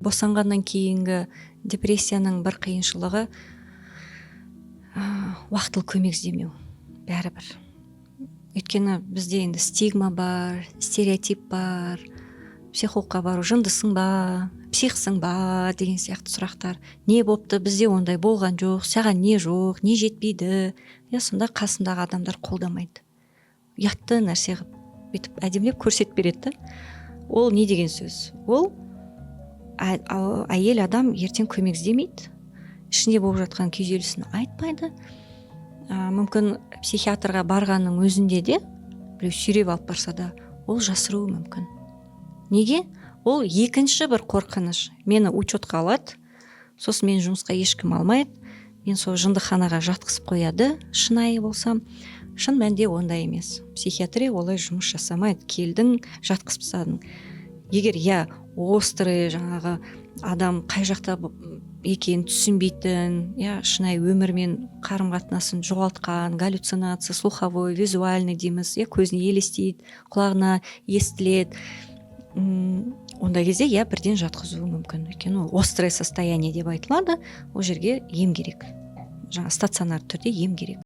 Босанғаннан кейінгі депрессияның бір қиыншылығы уақытылы көмек іздемеу бәрібір. Өйткені бізде енді стигма бар, стереотип бар: психологқа бару, жындысың ба, психсың ба деген сияқты сұрақтар. Не бопты, бізде ондай болған жоқ, саған не жоқ, не жетпейді, иә? Сонда қасындағы адамдар қолдамайды, ұятты нәрсе қылып, бүйтіп әдемілеп көрсетіп береді да. Ол не деген сөз? Ол әйел адам ертең көмек іздемейді, ішінде болып жатқан күйзелісін айтпайды. Мүмкін, психиатрға барғанның өзінде де, біреу сүйреп алып барса да, ол жасыруы мүмкін. Неге? Ол екінші бір қорқыныш: мені учетқа алады, сосын мені жұмысқа ешкім алмайды, мен сол жындыханаға жатқызып қояды шынайы болсам. Шын мәнінде ондай емес, психиатрия олай жұмыс жасамайды, келдің, жатқызып тастадың. Егер, иә, острый, жаңағы адам қай жақта екенін түсінбейтін, иә, шынайы өмірмен қарым қатынасын жоғалтқан, галлюцинация слуховой, визуальный дейміз, иә, көзіне елестейді, құлағына естіледі, ондай кезде, иә, бірден жатқызуы мүмкін, өйткені ол острое состояние деп айтылады. Ол жерге ем керек, жаңа стационар түрде ем керек.